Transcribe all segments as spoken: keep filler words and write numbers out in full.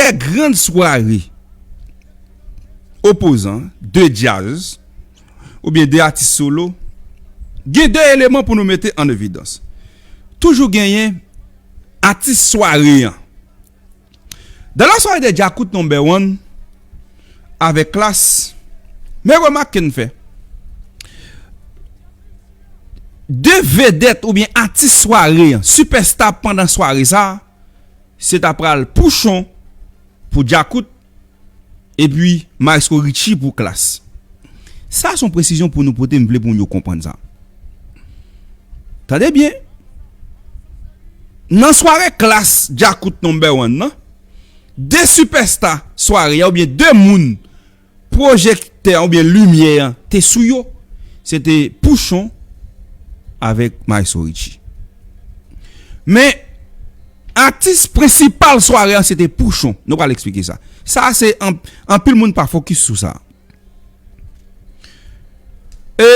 Lè gran sware opozan, de djaz, oubyen de atis solo, gen de eleman pou nou mete an evidans. Toujou genyen atis sware an. Dans la soirée de Djakout Number One avèk Klass, men remak ke n fè. De vedèt oubyen atis sware an, sipèsta pandan sware sa, se ta pral Pouchon pou Djakout, epi Maestro Richie pou Klass. Sa se yon presizyon pou nou pote, m vle pou moun yo konprann sa. Tande byen, nan sware Klass Djakout Number One nan, de sipèsta sware a oubyen de moun pwojektè oubyen limyè an te sou yo, se te Pouchon avèk Maestro Richie. Men, atis prensipal sware an se te Pouchon. Nou pral eksplike sa. Sa se an, anpil moun pa fokis sou sa. E,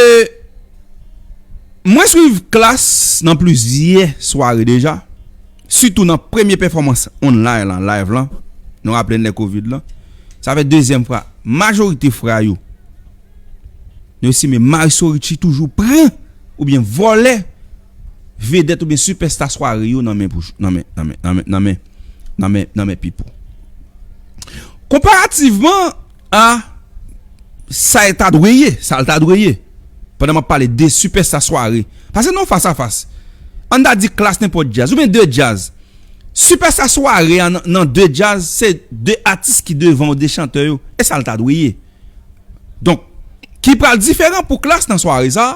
mwen swiv Klass nan plizyè sware deja, sitou nan premye pèfòmans online lan, live lan, nou raple n lè kovid lan. Sa fè dezyèm fwa, majorite fwa yo, nou estime Maestro Richie toujou pran oubyen vòlè vedèt oubyen sipèsta sware yo nan men, nan men, nan men, nan men, nan men, nan men, nan men Pipo. Konparativman a sa l ta dwe ye, sa l ta dwe ye. Pandan m ap pale de sipèsta sware. Pase nan fas a fas. Ann ta di Klass nenpòt djaz, oubyen de djaz. Sipèsta sware a nan, nan de djaz, se de atis ki devan yo, de chantè yo. E sa l ta dwe ye. Donk, ki pral diferan pou Klass nan sware sa,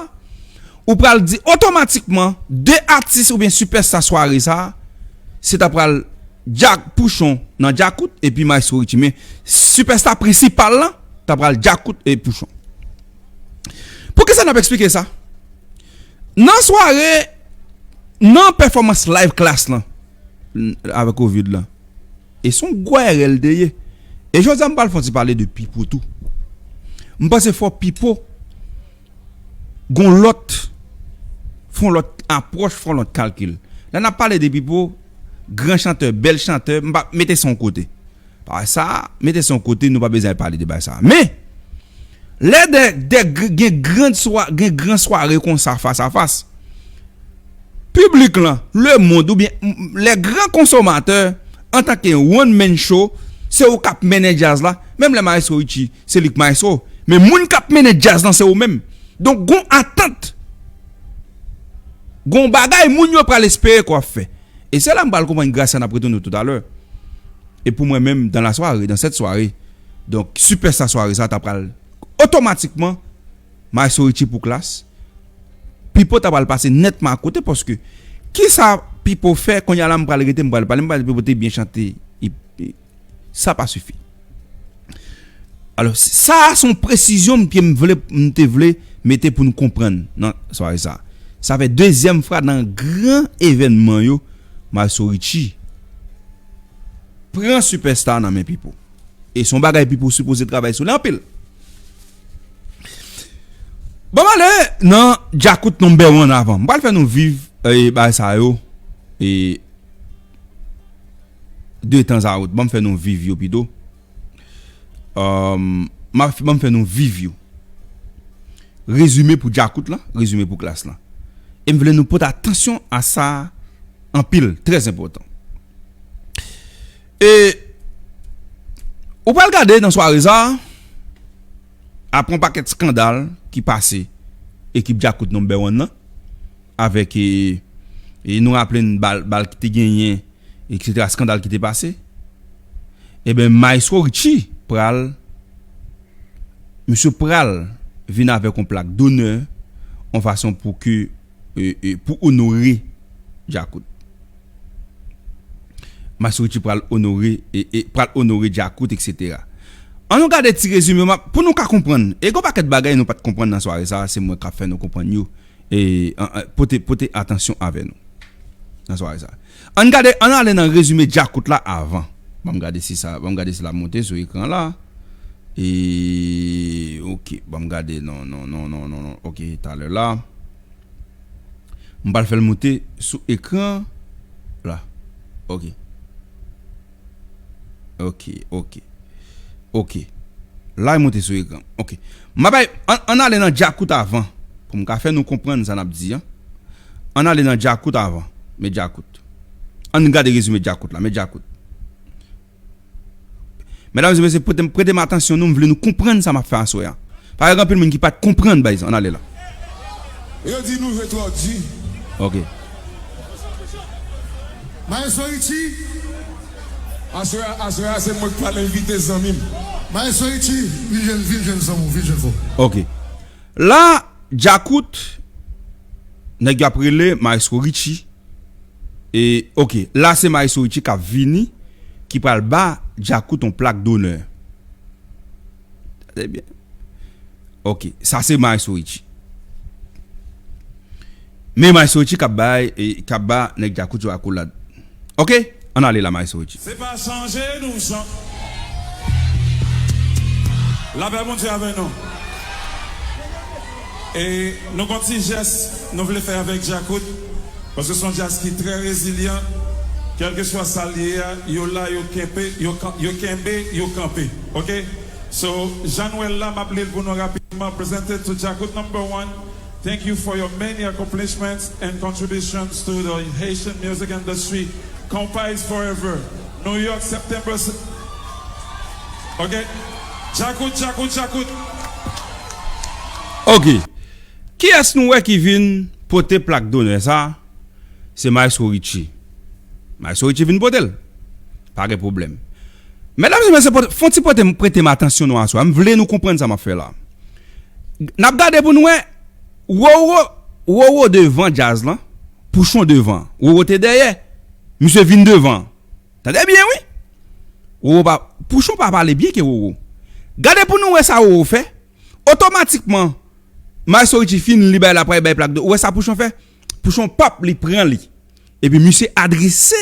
ou pral di otomatikman, de atis oubyen sipèsta sware sa, se ta pral Djak, Pouchon nan Djakout, epi Maestro Richie. Men, sipèsta prensipal lan, ta pral Djakout e Pouchon. Poukisa n ap eksplike sa? Nan sware, nan pèfòmans live Klass lan, n-, avèk kovid lan, e se yon gwo erè l te ye. E jodi a, m pral fè yon ti pale de Pipo tou. M panse fò Pipo gon lòt, fè yon lòt apwòch, fè yon lòt kalkil. Lè n ap pale de Pipo, gran chantè, bèl chantè, m pa mete sa yon kote. Paske sa, mete sa yon kote, nou pa bezwen pale de bagay sa. Men, lè de, de gr-, gen gran swa-, gen gran sware konsa fas a fas, piblik lan, lemonn, oubyen m-, lè gran konsomatè, antanke one man show, se ou k ap mennen djaz la, menm lè Maestro Richie, se li k maestro. Men moun k ap mennen djaz lan, se ou menm. Donk, gon atant, gon bagay moun yo pral espere ke w ap fè. E se la m pral konprann Gracia n ap retounen toutalè. E pou mwen menm, dans la soirée, dans cette soirée, donk, sipèsta sware sa ta pral otomatikman Maestro Richie pou Klass. Pipo ta pral pase nètman akote paske kisa Pipo fè kounye a la m pral rete, m pral pale, m pral Pipo te byen chante. E, e, sa pa sifi. Alò, sa a se yon presizyon m, ke m vle, m te vle mete pou nou konprann nan sware sa. Sa fè dezyèm fwa nan gran evènman yo, Maestro Richie pran sipèsta nan men Pipo. E se yon bagay Pipo sipoze travay sou li anpil. Bon, m ale nan Djakout number one avan. M pral fè nou viv, e, bagay sa yo, e, de tan a wot. Ban m fè nou viv yo pito. Èm, m ap, ban m fè nou viv yo. Rezime pou Djakout lan, rezime pou Klass lan. E m vle nou pote atansyon a sa anpil, trè enpòtan. E ou pral gade nan sware sa, apre yon pakèt eskandal ki pase ekip Djakout number one nan, avèk, e, e nou raple n bal, bal ki te genyen, etsetera, eskandal ki te pase, ebyen, Maestro Richie pral, misye pral vin avèk yon plak donè, yon fason pou ke, e, e, pou onore Djakout. Maestro Richie pral onore, e, e, pral onore Djakout, etsetera. Ann nou gade ti rezime, m ap, pou nou ka konprann. E gon pakèt bagay nou pa t konprann nan sware sa, se mwen k ap fè nou konprann yo. E, an, an, pote, pote atansyon avè nou nan sware sa. Ann gade, ann ale nan rezime Djakout la avan. Ban m gade si sa, ban m gade si l ap monte sou ekran la. E, ok, ban m gade, non, non, non, non, non, non. Ok, talè la. M pral fè l monte sou ekran la. Ok. Ok, ok. Ok. La, e monte sou ekran. Ok. M a bay, ann, ann ale nan Djakout avan. Pou m ka fè nou konprann sa n ap di an. Ann ale nan Djakout avan. Men Djakout. Ann gade rezime Djakout la. Men Djakout. Medam e mesye, prete, prete m atansyon nou, m vle nou konprann sa m ap fè aswè a. Parèt gen anpil moun ki pa t konprann bay sa. Ann ale la. Yo di nou jwe twò di. Ok. Maestro Richie. Aswè, aswè a se mwen k pral envite zanmi m. Maestro Richie, vin jwenn, vin jwenn zanmi w, vin jwenn fò. Ok. La, Djakout, nèg yo ap rele Maestro Richie. E, ok, la se Maestro Richie k ap vini, ki pral ba Djakout yon plak donè. Tande byen. Ok, sa se Maestro Richie. Men Maestro Richie k ap bay, e, k ap ba nèg Djakout yo akolad. Ok, ann ale la Maestro Richie. Se pa chanje nou jan. Lapè Bondye avè nou. E nou gon ti jès nou vle fè avèk Djakout. Paske se yon djaz ki trè rezilyan. Kèlkeswa sa l ye a, yo la, yo kenpe, yo, kan- yo kenbe, yo kanpe. Ok? So, jan nou wè l la, m ap li l pou nou rapidman. Presented to Djakout number one. Thank you for your many accomplishments and contributions to the Haitian music industry. Compa is forever. New York, September. Se- Ok. Djakout, Djakout, Djakout. Ok. Kiyès nou wè ki vin pote plak donè sa? Se Maestro Richie. Maestro Richie vin pote l. Pa gen pwoblèm. Medam e mesye, pote- fon ti pote, prete m atansyon nou aswè. M vle nou konprann sa m ap fè la. N ap gade pou nou wè. Roro, Roro devan djaz lan. Pouchon devan. Roro te dèyè. Misye vin devan. Tande byen, wi. Roro pa, Pouchon pa pale byen ke Roro. Gade pou nou wè sa Roro fè. Otomatikman, Maestro Richie fin li bay la pral bay plak de. Ou wè sa Pouchon fè? Pouchon pap, li pran li. Epi misye adrese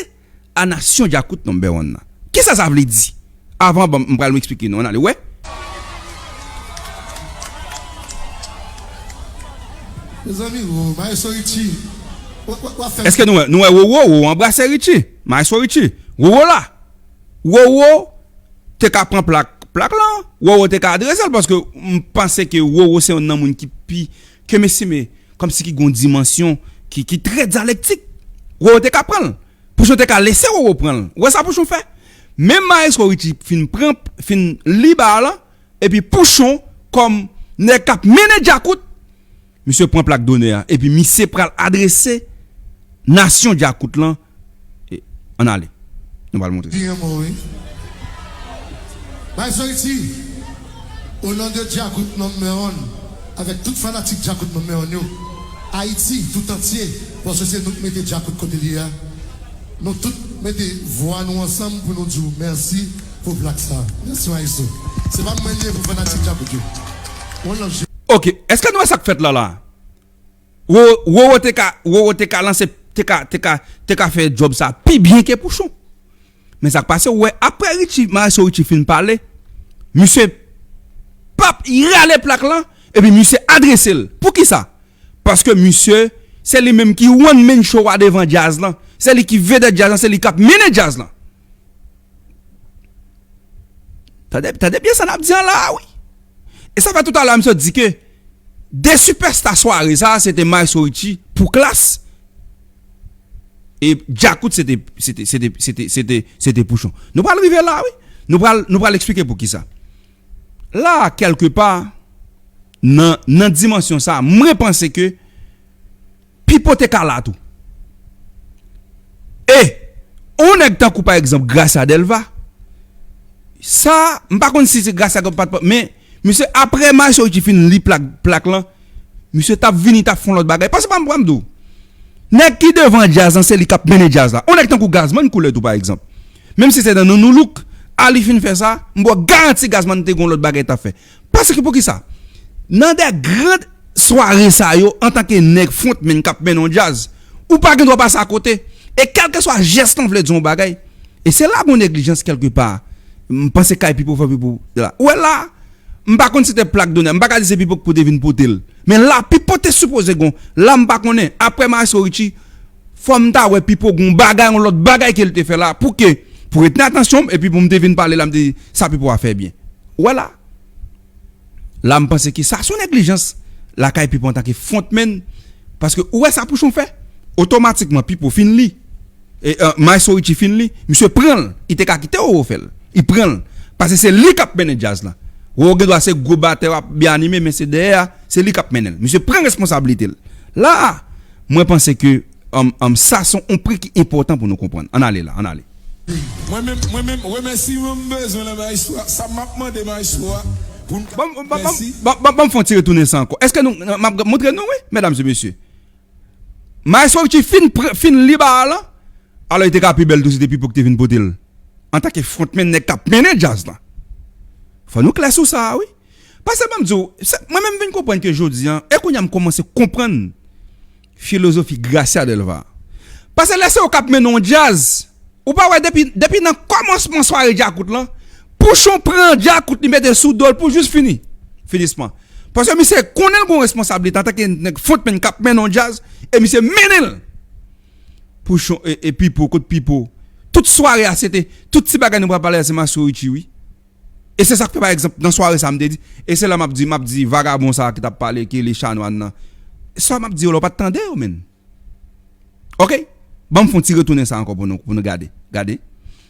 a nasyon Djakout number one nan. Kisa sa vle di? Avan, bon, m pral eksplike nou. Ann ale, wè. Mezanmi, Roro, Maestro Richie. W ap fè. Èske nou wè, nou wè Roro, Roro anbrase Richie. Maestro Richie. Roro la. Roro te ka pran plak, plak lan. Roro te ka adrese l paske m panse ke Roro se youn nan moun ki pi, ke m estime, kòmsi ki gon dimansyon ki, ki trè dyalektik. Roro te ka pran l. Pouchon te ka lese Roro pran l. Ou wè sa Pouchon fè? Men Maestro Richie fin pran, fin li ba lan, epi Pouchon, kòm nèg k ap mennen Djakout, misye pran plak donè a, epi misye pral adrese nasyon Djakout lan. E, ann ale. Nou pral montre. Byen, mwen, wi. Maestro Richie, au nom de Djakout number one, avèk tout fanatik Djakout number one yo, Ayiti tout antye, paske se nou k mete Djakout kote l ye a. Nou tout mete vwa nou ansanm pou nou di w mèsi pou plak sa. Mèsi, Maestro. Se pa mwen li ye pou fanatik Djakout yo. One love. Ok, èske nou wè sa k fèt la la? Roro te ka, Roro te ka lanse, te ka, te ka, te ka fè djòb sa pi byen ke Pouchon. Men sa k pase, ou wè, apre Richie, Maestro Richie fin pale, misye pap, li rale plak lan, epi misye adrese l. Poukisa? Paske misye, se li menm ki one man show a devan djaz lan. Se li ki vedèt djaz lan, se li k ap mennen djaz lan. Tande, tande byen sa n ap di an la a, wi. E sa fè toutalè a m sot di ke de sipèsta sware sa a, se te Maestro Richie pou Klass. E Djakout, se te, se te, se te, se te, se te, se te Pouchon. Nou pral rive la, wi. Nou pral, nou pral eksplike poukisa. La, kèlkepa, nan, nan dimansyon sa a, mwen panse ke Pipo te ka la tou. E, yon nèg tankou, pa egzanp, Gracia Delva, sa, m pa konn si se Gracia Delva, men, misye, apre Maestro Richie fin li plak, plak lan, misye t ap vini, t ap fè yon lòt bagay. Paske pa m pran m di w, nèg ki devan djaz lan, se li k ap mennen djaz la. Yon nèg tankou Gazman koulè tou, pa egzanp. Menm si se nan Nou Nou Look, a li fin fè sa, m ba w garanti Gazman te gen yon lòt bagay t ap fè. Paske poukisa? Nan de gran sware sa yo, antanke nèg frontman k ap mennen yon djaz, ou pa gen dwa pase akote. E kèlkeswa jès lan vle di yon bagay. E se la gon neglijans kèlkepa. M panse kay Pipo fè Pipo la. Ou wè la, m pa konn si te plak donè. M pa ka di se Pipo k pou te vin pote l. Men la, Pipo te sipoze gon. La, m pa konnen. Apre Maestro Richie, fò m ta wè Pipo gon bagay, yon lòt bagay ke l te fè la. Pou ke Pou retni atansyon m, epi pou m te vin pale la, m te di, sa Pipo a fè byen. Ou wè la? La, m panse ke sa se yon neglijans lakay Pipo antanke frontman, paske ou wè sa Pouchon fè? Otomatikman, Pipo fin li. E, e, Maestro Richie fin li, misye pran l. Li te ka kite Roro fè l. Li pran l. Paske se li k ap mennen djaz la. Roro gen dwa se gwo batè, w ap byen anime, men se dèyè a, se li k ap mennen l. Misye pran responsablite l. La, mwen panse ke, um, um, sa se yon pri ki enpòtan pou nou konprann. Ann ale la, ann ale. Mwen menm, mwen menm, remèsiman m bezwen nan maestro a. Sa m ap mande maestro a pou n Ban m, ban, ban, mèsi. Ban, ban, ban m fè yon ti retounen sa ankò. Èske nou, m ap montre nou, wi, medam e mesye. Maestro Richie fin, pr- fin li ba a lan, alò li te ka pi bèl tou si te Pipo ki te vin pote l. Antanke frontman, nèg k ap mennen djaz la. Fò nou klè sou sa a, wi. Paske ban m di w, se- mwen menm vin konprann ke jodi a, e kounye a m kòmanse konprann filozofi Gracia Delva. Paske lè se ou k ap mennen yon djaz, ou pa wè depi, depi nan kòmansman sware djakout lan, Pouchon pran djakout li mete sou do l pou jis fini. Finisman. Paske misye konnen l gon responsablite antanke nèg frontman k ap mennen yon djaz, e misye mennen l. Pouchon, e, e Pipo, kot Pipo? Tout sware a, se te, tout ti bagay nou pral pale a, se Maestro Richie, wi. E se sa k fè, pa egzanp, nan sware sa, m te di, e se la m ap di, m ap di, vagabon sa a ki t ap pale, ki rele Chanwàn nan. Sa m ap di yo la, ou pa t tande yo, menn. Oke? Ban m fè yon ti retounen sa ankò pou nou, pou nou gade. Gade.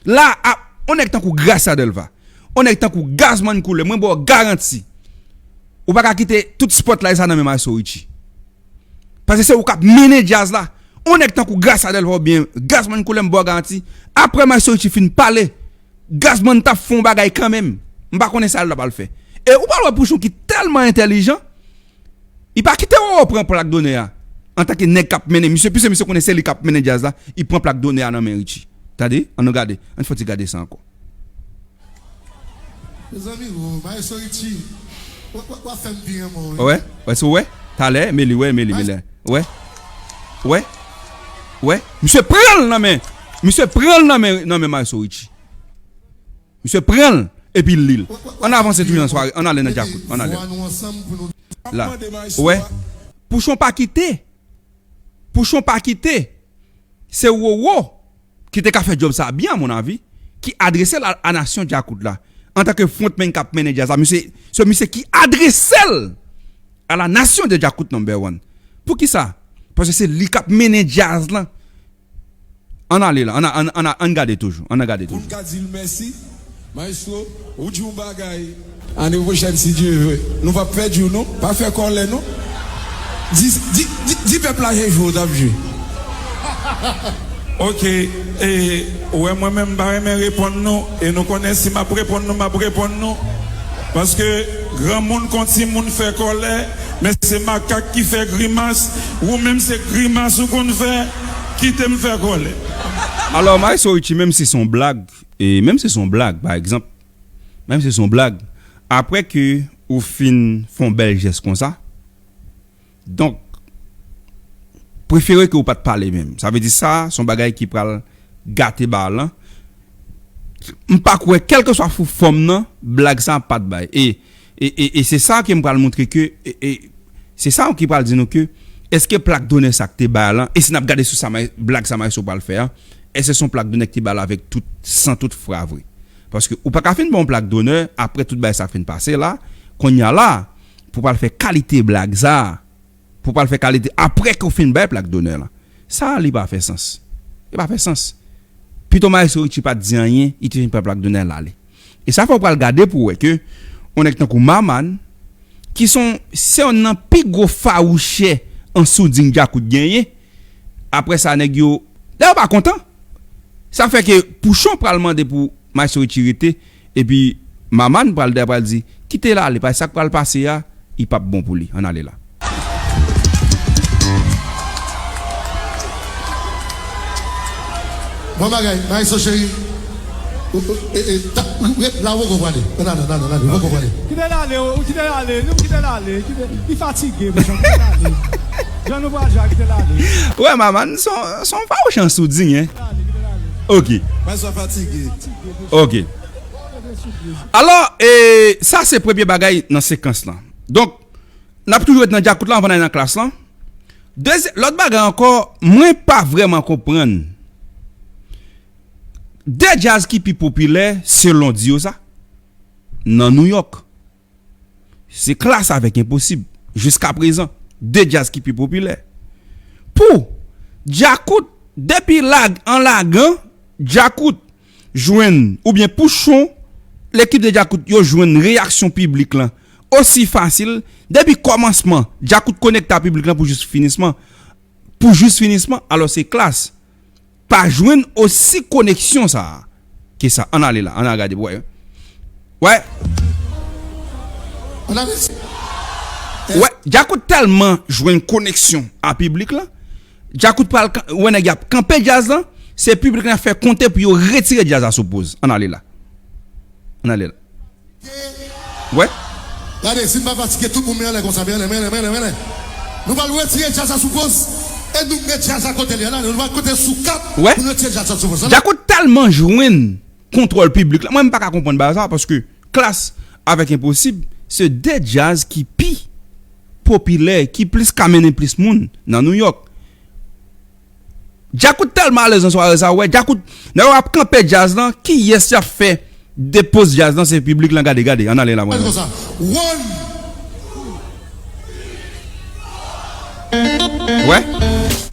La, a, yon nèg tankou Gracia Delva, yon nèg tankou Gazman Koulè, mwen ba w garanti, ou pa ka kite tout spotlight sa nan men Maestro Richie. Paske se ou k ap mennen djaz la. Yon nèg tankou Gracia Delva oubyen Gazman Koulè, m ba w garanti, apre Maestro Richie fin pale, Gazman t ap fè yon bagay kanmenm. M pa konnen sa l t ap al fè. E ou pral wè Pouchon ki tèlman entèlijan, li pa kite Roro pran plak donè a. Antanke nèg k ap mennen, misye, piske misye konnen se li k ap mennen djaz la, li pran plak donè a nan men Richie. Tande, ann nou gade. Ann fè yon ti gade sa ankò. Mezanmi, o, Maestro Richie, w, w, w ap fè m pi renmen w, wi. Wè, wè, si w wè, talè, men li, wè, men li, men lè. Wè, wè, wè, misye pran l nan men, misye pran l nan men, nan men Maestro Richie. Misye pran l, epi l li l. Ann avanse toujou nan sware, ann ale nan djakout, ann ale. La, wè, Pouchon pa kite, Pouchon pa kite. Se Roro ki te ka fè djòb sa a byen, a mon avi, ki adrese l a, a nasyon djakout la. Antanke frontman k ap mennen djaz la, misye, se misye ki adrese l a la nation de djakout number one. Poukisa? Paske se li k ap mennen djaz lan. Ann ale la, ann, ann, ann, ann gade toujou, ann gade toujou. Pou n ka di l mèsi. Maestro, ou di yon bagay. Ane pwochèn, si Dye vle, nou p ap pèdi w non. Pa fè kòlè non. Di, di, di, di pèp la se jwe w t ap jwe. Oke, e, ou wè mwen menm m pa renmen reponn nou, e nou konnen si m ap reponn nou, m ap reponn nou. Paske granmoun kon timoun fè kòlè, men se makak ki fè grimas, ou menm se grimas ou konn fè, kite m fè kòlè. Alò, Maestro Richie, menm si se yon blag, e menm si se yon blag, pa egzanp, menm si se yon blag, apre ke ou fin fè yon bèl jès konsa, donk, prefere ke ou pa t pale menm. Sa vle di sa, se yon bagay ki pral gate bal lan. M pa kwè, kèlkeswa fò fòm nan, blag sa pa t bay. E, e, e, e se sa ke m pral montre ke, e, e, se sa ki pral di nou ke, èske plak donè sa k te bay lan, e si n ap gade sou sa, blag sa Maestro pral fè a, èske se yon plak donè ki te bay la avèk tout, san tout fra vre? Paske ou pa ka fin ba yon plak donè, apre tout bagay sa fin pase la, kounye a la, pou pral fè kalite blag sa, pou pral fè kalite, apre ke w fin bay plak donè la. Sa, li pa fè sans. Li pa fè sans. Pito Maestro Richie pa t di anyen, li te vin pran plak donè l ale. E sa fè w pral gade pou w wè ke yon nèg tankou Maman, ki se yon, se yonn nan pi gwo fawouchè an souding djakout genyen, apre sa, nèg yo, dayè yo pa kontan. Sa fè ke Pouchon pral mande pou Maestro Richie rete, epi Maman pral dèyè pral di, kite l ale, paske sa k pral pase a, li p ap bon pou li. Ann ale la. Bon bagay, Maestro cheri. Ou, ou, e, e, ta, ou, e, la ou poko prale. Ann ale, ann ale, ann ale, ou poko prale. Kite l ale, o, kite l ale, nou kite l ale, kite, li fatige, mechan, kite l ale. Jan nou pral jwe, kite l ale. Wè, Maman, se yon, se yon fawouch an souding, en. Kite l ale, kite l ale. Ok. Maestro fatige. Ok. Alò, e, sa se premye bagay nan sekans lan. Donk, n ap toujou ret nan djakout la anvan n ale nan klas lan. Dezye-, lòt bagay ankò, mwen pa vrèman konprann. De djaz ki pi popilè, selon di yo sa, nan Nouyòk, se Klass avèk Enposib. Jiskaprezan, de djaz ki pi popilè. Pou Djakout, depi lag, an lagan, Djakout jwenn, oubyen Pouchon, lekip de Djakout, yo jwenn reyaksyon piblik lan osi fasil, depi kòmansman, Djakout konekte a piblik lan pou jis finisman, pou jis finisman, alò se Klass pa jwenn osi koneksyon sa a ke sa. Ann ale la, ann al gade pou wè. Wè. Ann ale. Wè, Djakout tèlman jwenn koneksyon a piblik lan, Djakout pral kan- wè nèg y ap kanpe djaz lan, se piblik lan fè konte pou yo retire djaz la sou poz. Ann ale la. Ann ale la. Wè. Gade, si n pa fatige, tout moun men anlè konsa, men anlè, men anlè, men anlè, men anlè. Nou pral retire djaz la sou poz, e nou met djaz la kote li ye la, nou pral konte sou kat pou nou retire djaz la sou poz. Djakout tèlman jwenn kontwòl piblik la. Mwen, m pa ka konprann bagay sa, paske Klass avèk Enposib, se de djaz ki pi popilè, ki plis ka mennen plis moun nan Nouyòk. Djakout tèlman alèz nan sware sa, wè, Djakout, nèg yo ap kanpe djaz lan, kiyès y ap fè depoz djaz lan, se piblik lan, gade, gade, ann ale la, mwen. Konsa. One. Wè,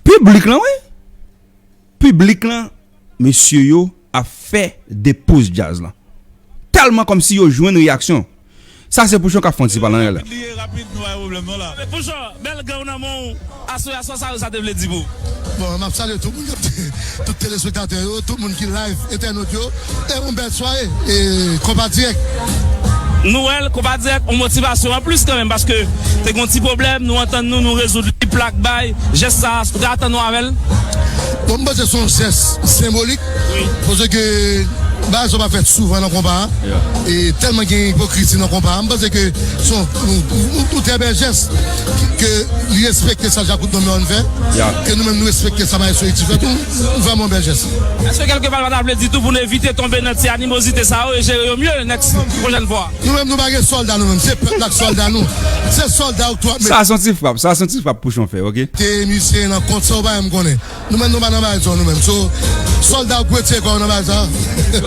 piblik lan, wè. Piblik lan, mesye yo ap fè depoz djaz lan. Tèlman kòmsi yo jwenn reyaksyon. Sa se Pouchon k ap fè yon ti pale anlè la. Rapid li ye, rapid, nou pa gen pwoblèm non la. Pouchon, bèl gang nan men w, aswè a, sa sa te vle di pou ou? Bon, m ap salye tout moun k ap, tout telespektatè yo, tout moun ki live, entènot yo, e yon bèl sware, e Konpa Dirèk. Nou wè l, Konpa Dirèk, yon motivasyon anplis kanmenm, paske te gen yon ti pwoblèm, nou antann nou, nou rezoud li, plak bay, jès sa, ou te atann nou avè l? Bon, m panse se yon jès senbolik, paske bagay sa pa fèt souvan nan konpa a. E tèlman gen ipokrizi nan konpa a, m panse ke se yon, yon, yon, yon trè bèl jès ke li respekte sa Djakout Nonmen an fè, ke nou menm nou respekte sa Maestro Iti fè tou, vrèman yon bèl jès. Èske kèlkefwa l pa ta vle di tou pou nou evite tonbe nan ti animozite sa yo e jere yo mye next pwochèn fwa? Nou menm nou pa gen sòlda nou menm, se pèp la k sòlda nou. Se sòlda ou k tou ap mete. Sa se yon ti frap, sa se yon ti frap Pouchon fè, oke? Te mizisyen nan kont sa ou pa menm konnen. Nou menm nou pa nan bagay sa nou menm. So, sòlda ou k retire kò w nan bagay sa.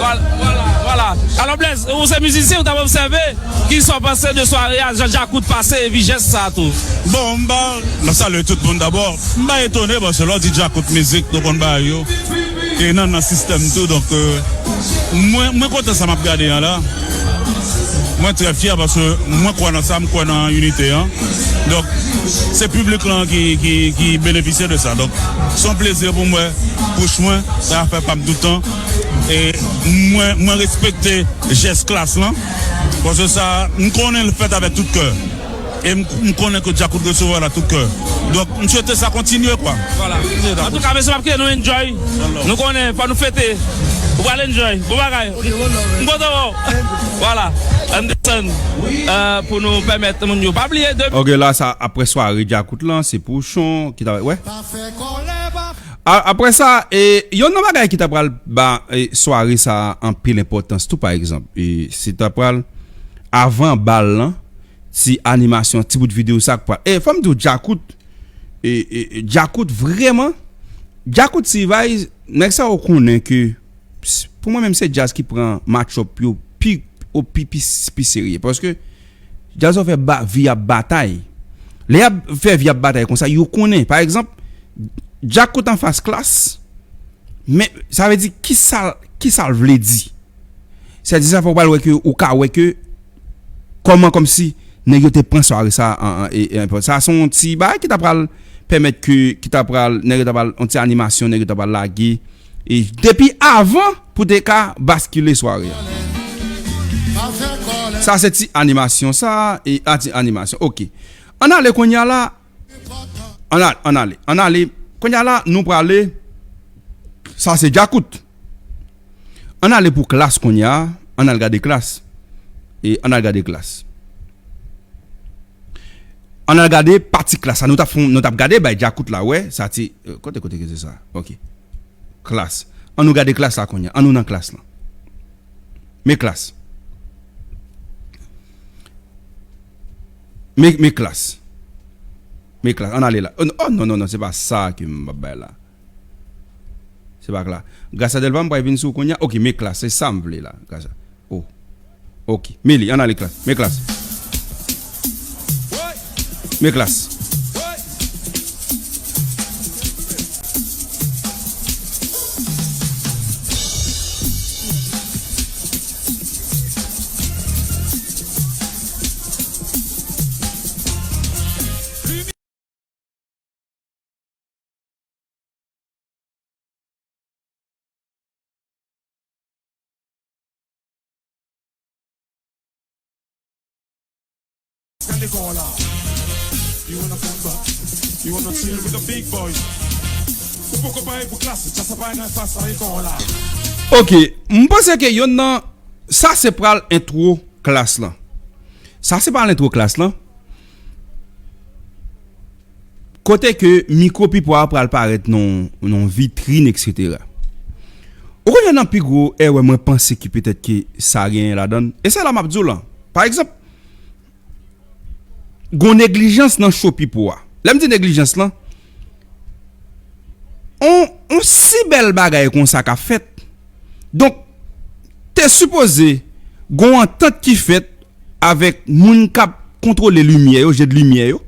Vwala, vwala, vwala. Alò Blaise, ou se mizisyen, ou t ap obsève, kisa w panse de sware a, jan Djakout pase, epi jès sa tou? Bon, m ba, m ap salye tout moun dabò. M pa etone paske lè w di Djakout mizik, nou konn bagay yo. E nan, nan sistèm tou, donk, euh, mwen, mwen kontan sa m ap gade an la. Mwen trè fyè paske mwen kwè nan sa, m kwè nan inite an. Donk, se piblik lan ki, ki, ki benefisye de sa. Donk, se yon plezi pou mwen, Pouchon, se afè pa m toutan. E mwen, mwen respekte jès Klass lan. Paske sa, m konnen l fèt avèk tout kè. E m, m konnen ke Djakout resevwa l ak tout kè. Donk, m swete sa kontinye, kwa. Vwala. Antouka, mesye, m ap kite nou enjoy. Nou konnen, fò nou fete. Ou pral enjoy. Bon bagay. M kontan wè w. Vwala. Ann desann, euh, pou nou pèmèt moun yo pa bliye de. Ok, la, sa, apre sware Djakout lan, se Pouchon ki ta, wè. A, apre sa, e, youn nan bagay ki ta pral ba, e, sware sa a anpil enpòtans tou, pa egzanp, e, se ta pral avan bal lan, ti animasyon, ti bout videyo sa k pral. E, fò m di w, Djakout, e, e, e, Djakout vrèman, Djakout T-Vice, nèg sa yo konnen ke, ps-, pou mwen menm se djaz ki pran match-up yo pi, o pi, pi, pi serye. Paske djaz yo fè ba, vi ap batay. Lè y ap fè vi ap batay konsa, yo konnen. Pa egzanp, Djakout anfas Klass, men sa vle di kisa, kisa l vle di? Sètadi sa fè w pral wè ke, ou ka wè ke kòman kòmsi nèg yo te pran sware sa an, an, e, e, sa se yon ti bagay ki ta pral pèmèt ke, ki ta pral, nèg yo ta pral, yon ti animasyon, nèg yo ta pral lage, e depi avan pou te ka baskile sware a. Sa se ti animasyon sa, e a ti animasyon. Ok. Ann ale kounye a la, Ann al-, ann ale, ann ale. Kounye a la, nou prale. Sa se Djakout. Ann ale pou Klass kounye a. Ann al gade Klass. E ann al gade Klass. Ann al gade pati Klass la. Nou t ap fon, nou t ap gade bay Djakout la, wè. Sa ti, euh, kote, kote ke se sa? Ok. Klass. Ann nou gade Klass la kounye a. Ann nou nan Klass la. Men Klass. Men, men Klass. Men Klass. Ann ale la. Oh, non, non, non, non, se pa sa ke m ap bay la. Se pa Klass. Gracia Delva, m pral vin sou kounye a. Ok, men Klass, se sa m vle la. Gracia. Oh. Ok. Men li, ann ale Klass. Men Klass. Men Klass. Ok, m panse ke yonn nan, sa se pral entwo Klass lan. Sa se pral entwo Klass lan. Kote ke mikwo Pipo a pral parèt nan, nan vitrin, et cetera. Ou konnen nan pi gwo erè mwen panse ki petèt ke sa genyen ladan l. E se la m ap di w lan. Pa egzanp, gon neglijans nan cho Pipo a. Lè m di neglijans lan, on, on si bèl bagay konsa k ap fèt. Donk, te sipoze gon antant ki fèt avèk moun k ap kontwole limyè yo, je de limyè yo.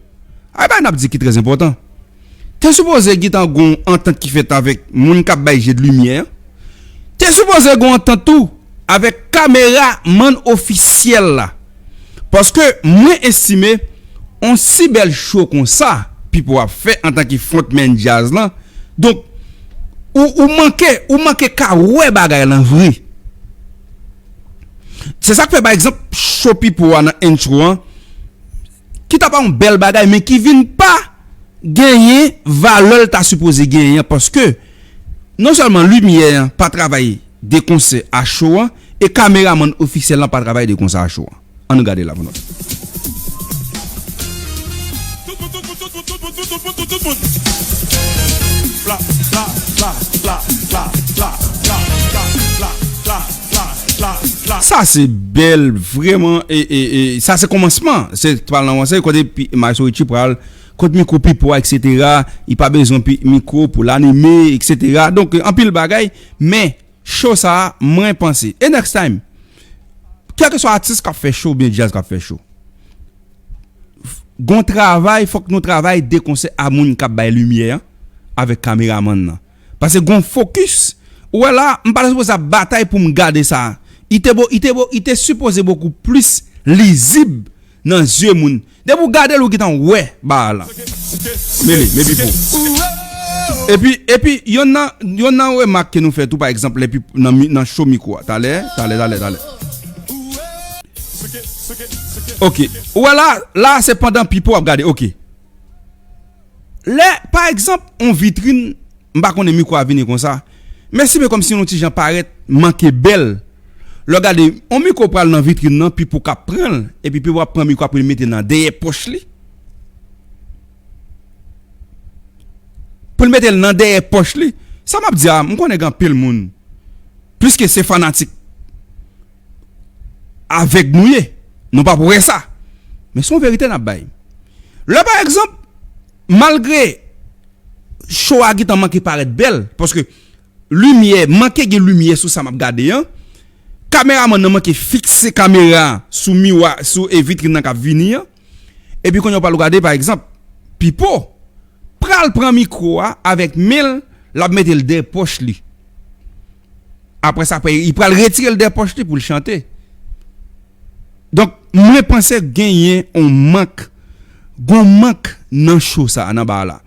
Ay, bagay n ap di ki trè enpòtan. Te sipoze gentan gon antant ki fèt avèk moun k ap bay je de limyè an. Te sipoze gon antant tou avèk kameramann ofisyèl la. Paske mwen estime on si bèl cho konsa Pipo ap fè antanke frontman djaz lan. Donk, ou, ou manke, ou manke ka wè bagay lan vre. Se sa k fè, pa egzanp, cho Pipo a nan entwo an, ki ta pa yon bèl bagay, men ki vin pa genyen valè l ta sipoze genyen an, paske non sèlman limyè an pa travay de konsè a cho an, e kameramann ofisyèl lan pa travay de konsè a cho an. Ann nou gade la pou nou. Sa se bèl, vrèman, e, e, e sa se kòmansman. Se pral nan konsèy kote pi, Maestro Richie pral, kot mikwo Pipo a, et cetera. Li pa bezwen pi, mikwo pou l anime, et cetera. Donk, anpil bagay, men cho sa a, mwen panse. E next time, kèlkeswa atis k ap fè cho oubyen djaz k ap fè cho, gon travay, fòk nou travay de konsè a moun k ap bay limyè an avèk kameramann nan. Paske gon fokis, ou wè la, m pa ta sipoze ap batay pou m gade sa. Li te bo, li te bo, li te sipoze bokou plis lizib nan zye moun. Depi w gade l, ou gentan wè bagay la. Men li, men Pipo. Epi, epi, yonn nan, yonn nan remak ke nou fè tou, pa egzanp, lè Pipo, nan mi, nan cho mikwo a. Talè, talè, talè, talè. Ok. Ou wè la, la, se pandan Pipo ap gade. Ok. Lè, pa egzanp, on vitrin, m pa konnen mikwo a vini konsa. Men si men kòmsi yon ti jan parèt, manke bèl. Lè w gade, on mikwo pral nan vitrin nan, Pipo k ap pran l, epi Pipo ap pran mikwo a pou l mete nan dèyè pòch li. Pou l mete l nan dèyè pòch li. Sa m ap di a, m konnen gen anpil moun, pliske se fanatik avèg nou ye, nou p ap wè sa. Men se yon verite n ap bay. Lè, pa egzanp, malgre cho a gentan manke parèt bèl, paske limyè, manke gen limyè sou sa m ap gade an, kameramann nan manke fikse kamera a sou miwa, sou, e, vitrin nan k ap vini an, epi kounye a w pral gade, pa egzanp, Pipo pral pran mikwo a avèk men l, l ap mete l dèyè pòch li. Apre sa, apre, li pral retire l dèyè pòch li pou l chante. Donk, mwen panse genyen on mank, gon mank nan cho sa a, nan bagay la.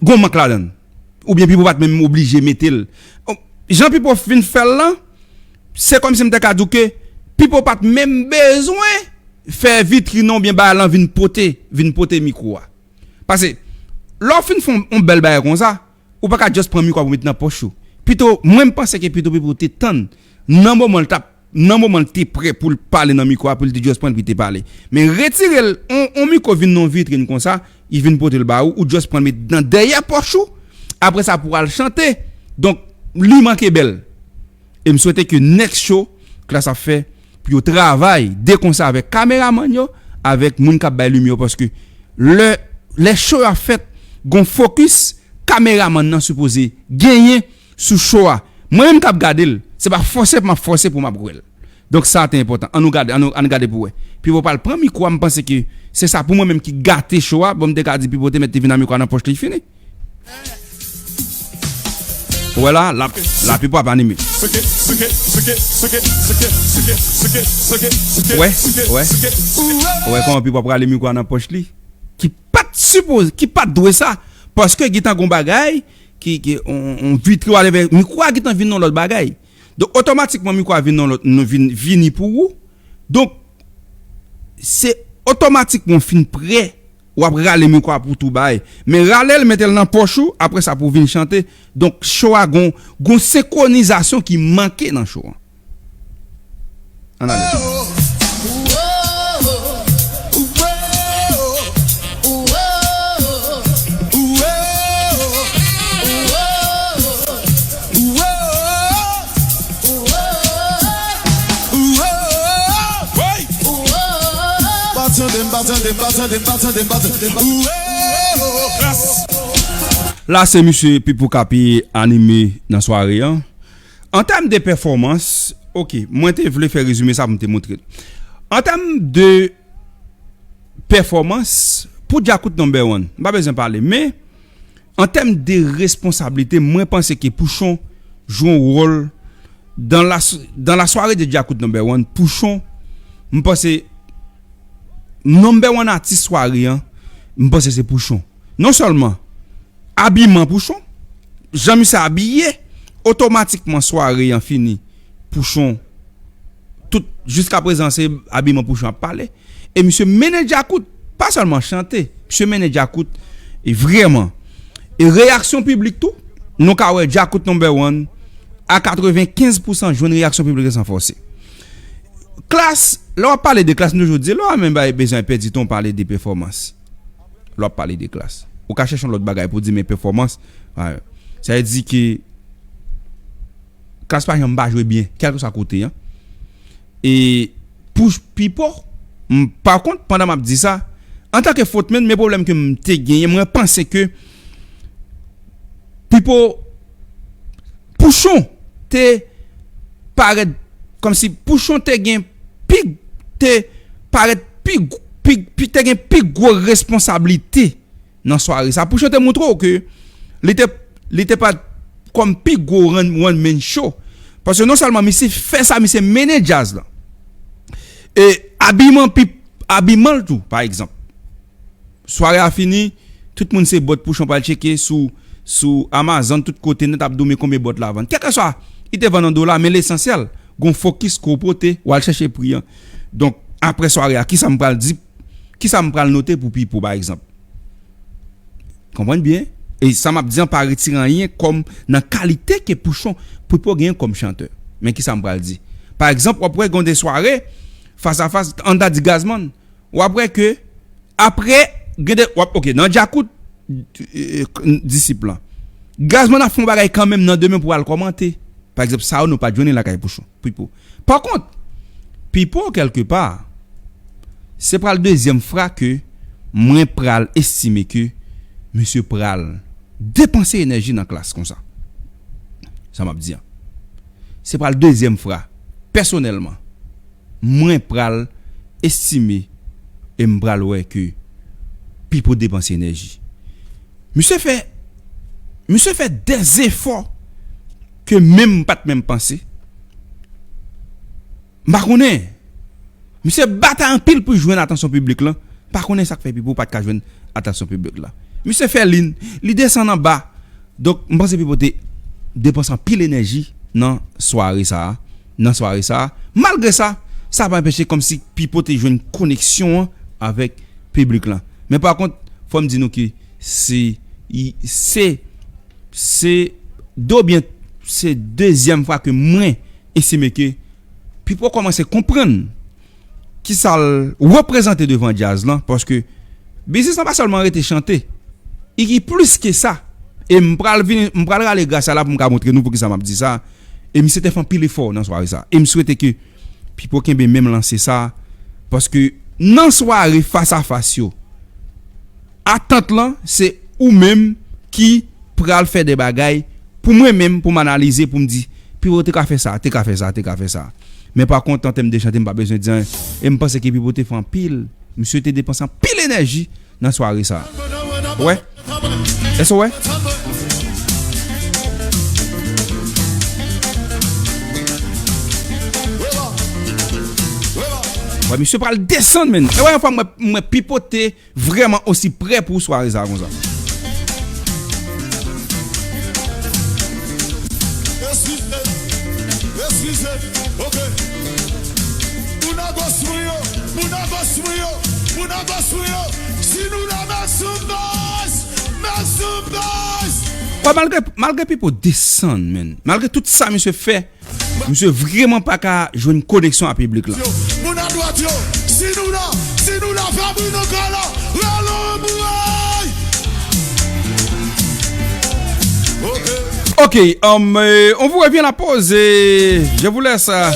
Gon mank ladan l. Oubyen Pipo pa t menm oblije mete l. Jan Pipo fin fè l lan, se kòmsi m te ka di w ke Pipo pa t menm bezwen fè vitrin nan oubyen bagay lan vin pote, vin pote mikwo a. Paske, lè w fin fè yon, yon bèl bagay konsa, ou pa ka just pran mikwo a pou met nan pòch ou. Pito, mwen m panse ke pito Pipo te tann nan moman l t ap, nan moman l te prè pou l pale nan mikwo a, pou l te just pran l, pou l te pale. Men retire l, on, on mikwo vin nan yon vitrin konsa, li vin pote l ba ou, ou just pran l met nan dèyè pòch ou, apre sa pou al chante. Donk, li manke bèl. E m swete ke next show Klass ap fè, pou yo travay de konsè avèk kameramann yo, avèk moun k ap bay limyè yo, paske lè, lè show yo ap fèt, gon fokis kameramann nan sipoze genyen sou show a. Mwen menm k ap gade l, se pa fòse m ap fòse pou m ap wè l. Donk sa te enpòtan. Ann nou gade, ann nou, ann gade pou wè. Pipo pral pran mikwo a, m panse ke se sa pou mwen menm ki gate show a. Bon, m te ka di Pipo te mèt te vin ak mikwo a nan pòch li, fini. Ou wè la, la, la Pipo ap anime. Wè, wè. Ou wè kòman Pipo ap rale mikwo a nan pòch li? Ki pa t sipoze, ki pa t dwe sa. Paske gentan gon bagay, ki, ki, on, on vitri, whatever, mikwo a gentan vin yon lòt bagay. Donk, otomatikman, mikwo a vin yon lòt, nou vin, vini pou ou. Donk, se otomatikman w fin prè, w ap rale mikwo a pou tou bay. Men rale l, mete l nan pòch ou, apre sa pou w vin chante. Donk, show a gon, gon senkronizasyon ki manke nan show an. Ann ale. La se misye Pipo k ap anime nan sware an. An tèm de pèfòmans, ok, mwen te vle fè rezime sa pou m te montre l. An tèm de pèfòmans, pou Djakout number one, m pa bezwen pale, men an tèm de responsablite, mwen panse ke Pouchon jwe yon wòl dans la, dans la soirée de Djakout number one. Pouchon, m panse, number one atis sware an, m panse se Pouchon. Non sèlman abiman Pouchon, jan misye abiye, otomatikman sware an fini. Pouchon, tout, jiska prezan se abiman Pouchon ap pale. E misye mennen Djakout, pa sèlman chante, misye mennen Djakout, e vrèman. E reyaksyon piblik tou, nou ka wè Djakout number one a katrevenkenz pousan jwenn reyaksyon piblik san fòse. Klass, lè w ap pale de Klass, m toujou di, lè w menm bay bezwen pèdi tan w pale de pèfòmans. Lè w ap pale de Klass, ou ka chèche yon lòt bagay pou di, men pèfòmans, sa vle di ke Klass pa janm pa jwe byen, kèlkeswa kote an. E pou Pipo, m, pa kont, pandan m ap di sa, antanke frontman, men pwoblèm ke m te genyen, mwen panse ke Pipo, Pouchon te parèt kòmsi Pouchon te gen pi, te parèt pi, pi, pi, te gen pi gwo responsablite nan sware sa. Pouchon te montre w ke li te, li te pa kòm pi gwo one, one man show. Paske non sèlman misye fè sa, misye mennen djaz la. E abiman pi, abiman l tou, pa egzanp. Sware a fini, tout moun se bòt Pouchon pral tcheke sou, sou Amazon, tout kote nèt ap di w men konbyen bòt la vann. Kèlkeswa, li te vann an dola, men lesansyèl, gon fokis ke w pote, w al chèche pri an. Donk, apre sware a, kisa m pral di, kisa m pral note pou Pipo, pa egzanp? Konprann byen? E sa m ap di an pa retire anyen kòm nan kalite ke Pouchon, Pipo genyen kòm chantè. Men kisa m pral di? Pa egzanp, w ap wè gen de sware, fas a fas, ann ta di Gazman, w ap wè ke apre, gen de, w ap, ok, nan Djakout, e, e, Disip lan, Gazman ap fè yon bagay kanmenm nan demen pou al kòmante. Pa egzanp, sa yo nou pa t jwenn lakay Pouchon, Pipo. Pa kont, Pipo, kèlkepa, se pral dezyèm fwa ke mwen pral estime ke misye pral depanse enèji nan Klass konsa. Sa m ap di an. Se pral dezyèm fwa, pèsonèlman, mwen pral estime e m pral wè ke Pipo depanse enèji. Misye fè, misye fè dè zefò ke menm m pa t menm panse. M pa konnen. Misye batay anpil pou jwenn atansyon piblik lan. Pa konnen sa k fè Pipo pa t ka jwenn atansyon piblik la. Misye fè lin, li desann anba. Donk, m panse Pipo te depanse anpil enèji nan sware sa a. Nan sware sa a. Malgre sa, sa pa anpeche kòmsi Pipo te jwenn koneksyon an avèk piblik lan. Men pa kont, fò m di nou ke se, i, se, se, dobyen, se dezyèm fwa ke mwen estime ke Pipo kòmanse konprann kisa l reprezante devan djaz lan, paske biznis lan pa sèlman rete chante. I gen plis ke sa. E m pral vin, m pral rale grasa la pou m ka montre nou poukisa m ap di sa. E misye te fè anpil efò nan sware sa. E m swete ke Pipo kenbe menm lanse sa. Paske nan sware fas a fas yo, atant lan, se ou menm ki pral fè de bagay pou mwen menm, pou m analize, pou m di, Pipo te ka fè sa, te ka fè sa, te ka fè sa. Men pa kont, an tèm de chante, m pa bezwen di anyen. E m panse ke Pipo te fè anpil. Misye te depanse anpil enèji nan sware sa. Ou wè? Èske w wè? Wè, misye pral desann, menn. E wè, yon fwa mwen, mwen Pipo te vrèman osi prè pou sware sa konsa. Eskize, eskize, ok. Moun a gòch mwen yo, moun a gòch mwen yo, moun a gòch mwen yo. Si nou la, make some noise, make some noise. Wè, malgre, malgre Pipo desann, menn, malgre tout sa misye fè, misye vrèman pa ka jwenn koneksyon ak piblik la. Moun adwat yo, si nou la, si nou la, fè bri nan kay la, rele yon bri! Ok. Ok, um, euh, on vous revient à la pause. Et je vous laisse euh,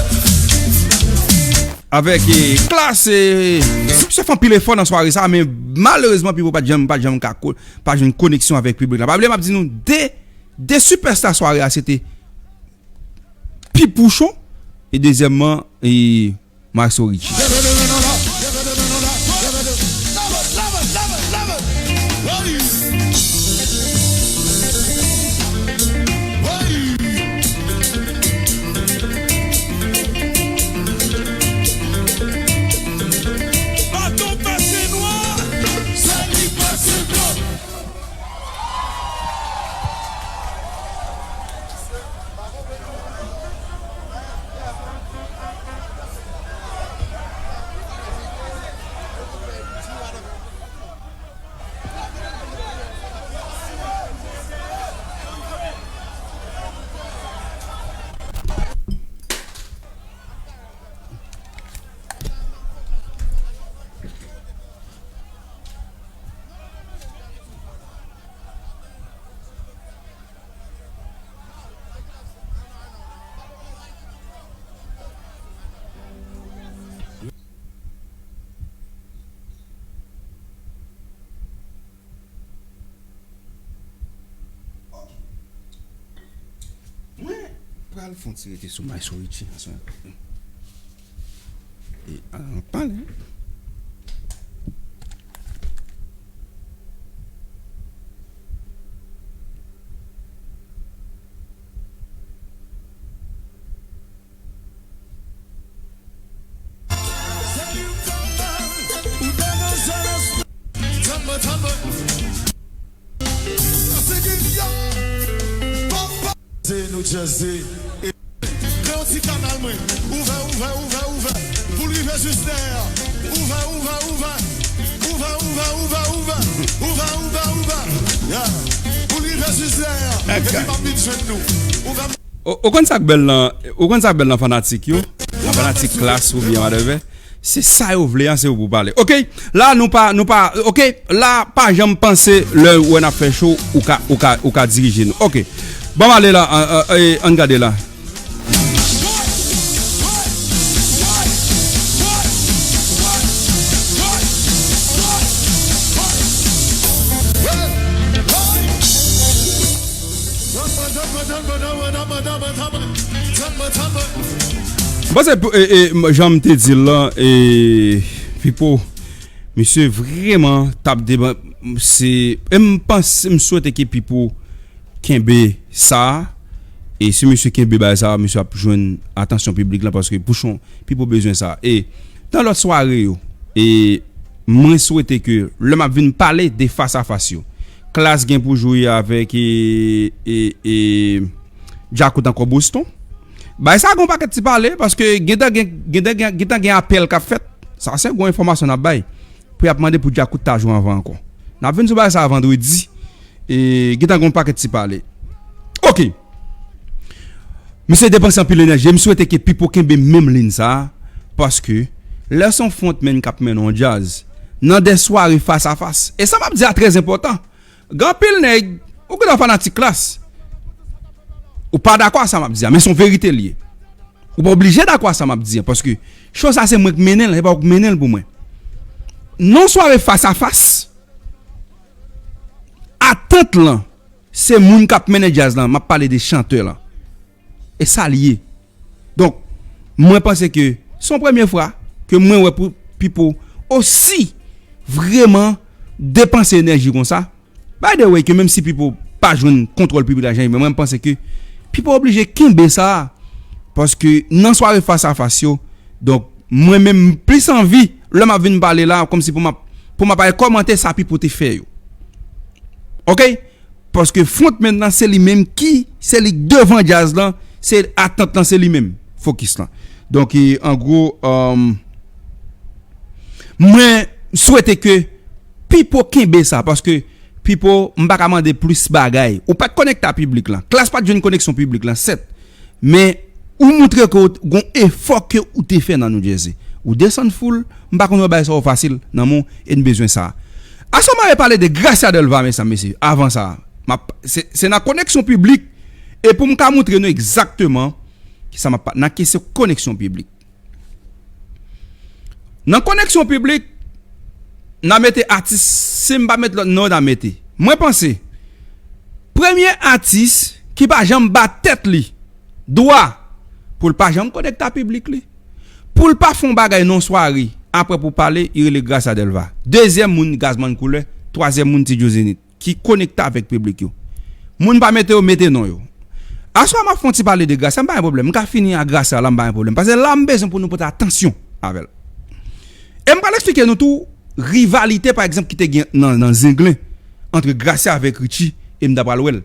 avec euh, Klass. Euh, si misye fè anpil efò nan sware sa, men malerezman, Pipo pa t janm, pa t janm ka ko-, pa jwenn koneksyon avèk piblik la. Pa bliye, m ap di nou, de, de sipèsta sware a, se te Pi Pouchon, e dezyèmman, e Maxo Richie. Ok. Mwen pral fè yon ti rete sou Maxo Richie aswè. E, an pale. New Jersey. Fè yon ti kanal mwen. Ouvè, ouvè, ouvè, ouvè. Pou l rive jis dèyè. Ouvè, ouvè, ouvè. Ouvè, ouvè, ouvè, ouvè. Ouvè, ouvè, ouvè. Yeah. Pou l rive jis dèyè. Epi m ap vin jwenn nou. Ouvè. Ou, ou konn sa k bèl nan, ou konn sa k bèl nan fanatik yo? Nan fanatik Klass oubyen whatever. Se sa yo vle an, se yo pou pale. Ok, la nou pa, nou pa, ok, la pa janm panse lè ou wè n ap fè show, ou ka, ou ka, ou ka dirije nou. Ok, ban m ale la, an, an, e, ann gade la. M panse pou, e, e, m, jan m te di l lan, e, Pipo, misye vrèman t ap deban-, se, e m panse, m swete ke Pipo kenbe sa, e si misye kenbe bagay sa, misye ap jwenn atansyon piblik lan, paske Pouchon, Pipo bezwen sa. E nan lòt sware yo, e mwen swete ke lè m ap vin pale de fas a fas yo, Klass gen pou jwe avèk, e, e, e, Djakout ankò Boston. Bay sa gon pakèt ti pale, paske gentan gen, gentan gen, gentan gen apèl k ap fèt. Sa se gon enfòmasyon n ap bay. Pou y ap mande pou Djakout ta jwe anvan ankò. N ap vin sou bagay sa a vandredi. E gentan gon pakèt ti pale. Ok. Misye depanse anpil enèji. M swete ke Pipo kenbe menm liy sa a. Paske lè se yon frontman k ap mennen yon djaz, nan de sware fas a fas. E sa m ap di a trè enpòtan. Gen anpil nèg, ou gen dwa fanatik Klass. Ou pa dakò a sa m ap di a, men se yon verite l ye. Ou pa oblije dakò a sa m ap di a, paske cho sa se mwen k mennen l, se pa ou k mennen l pou mwen. Nan sware fas a fas, atant lan, Se moun k ap mennen djaz lan, m ap pale de chantè lan. E sa l ye. Donk, mwen panse ke se yon premye fwa ke mwen wè pou Pipo osi vrèman depanse enèji konsa. By the way, ke menm si Pipo pa jwenn kontwòl piblik la jan li vle, mwen m panse ke Pipo oblije kenbe sa. Paske nan sware fas a fas yo, donk, mwen menm m plis anvi lè m ap vin pale la, kòmsi pou m ap, pou m ap al kòmante sa Pipo te fè yo. Oke? Paske frontman nan se li menm ki, se li k devan djaz lan, se atant lan se li menm, fokis lan. Donk, e, an gwo, um, mwen swete ke Pipo kenbe sa, paske Pipo, m pa ka mande plis bagay. Ou pa t konekte a piblik lan. Klass pa t jwenn koneksyon piblik lan, sèt. Men, ou montre ke w gon efò ke ou te fè nan New Jersey. Ou desann foul, m pa konn wè bagay sa yo fasil nan men w, e n bezwen sa. Aswè m a pale de Gracia Delva, mesye, mesye. Avan sa, m ap, se, se nan koneksyon piblik, e pou m ka montre nou egzakteman kisa m ap pa, nan kesyon koneksyon piblik. Nan koneksyon piblik, n a mete atis, si m pa met lòt non, n a mete. Mwen panse, premye atis ki pa janm ba tèt li dwa pou l pa janm konekte a piblik li, pou l pa fè yon bagay nan sware, apre pou pale, li rele Gracia Delva. Dezyèm moun, Gazman Koulè. Twazyèm moun, Ti Djo Zenith, ki konekte avèk piblik yo. Moun pa mete yo, mete non yo. Aswè m ap fè yon ti pale de Gracia, m pa gen pwoblèm. M ka fini ak Gracia la, m pa gen pwoblèm. Paske la, m bezwen pou nou pote atansyon avè l. E m pral eksplike nou tou rivalite, pa egzanp, ki te gen nan, nan Zenglen, ant Gracia avèk Richie, e m ta pral wè l.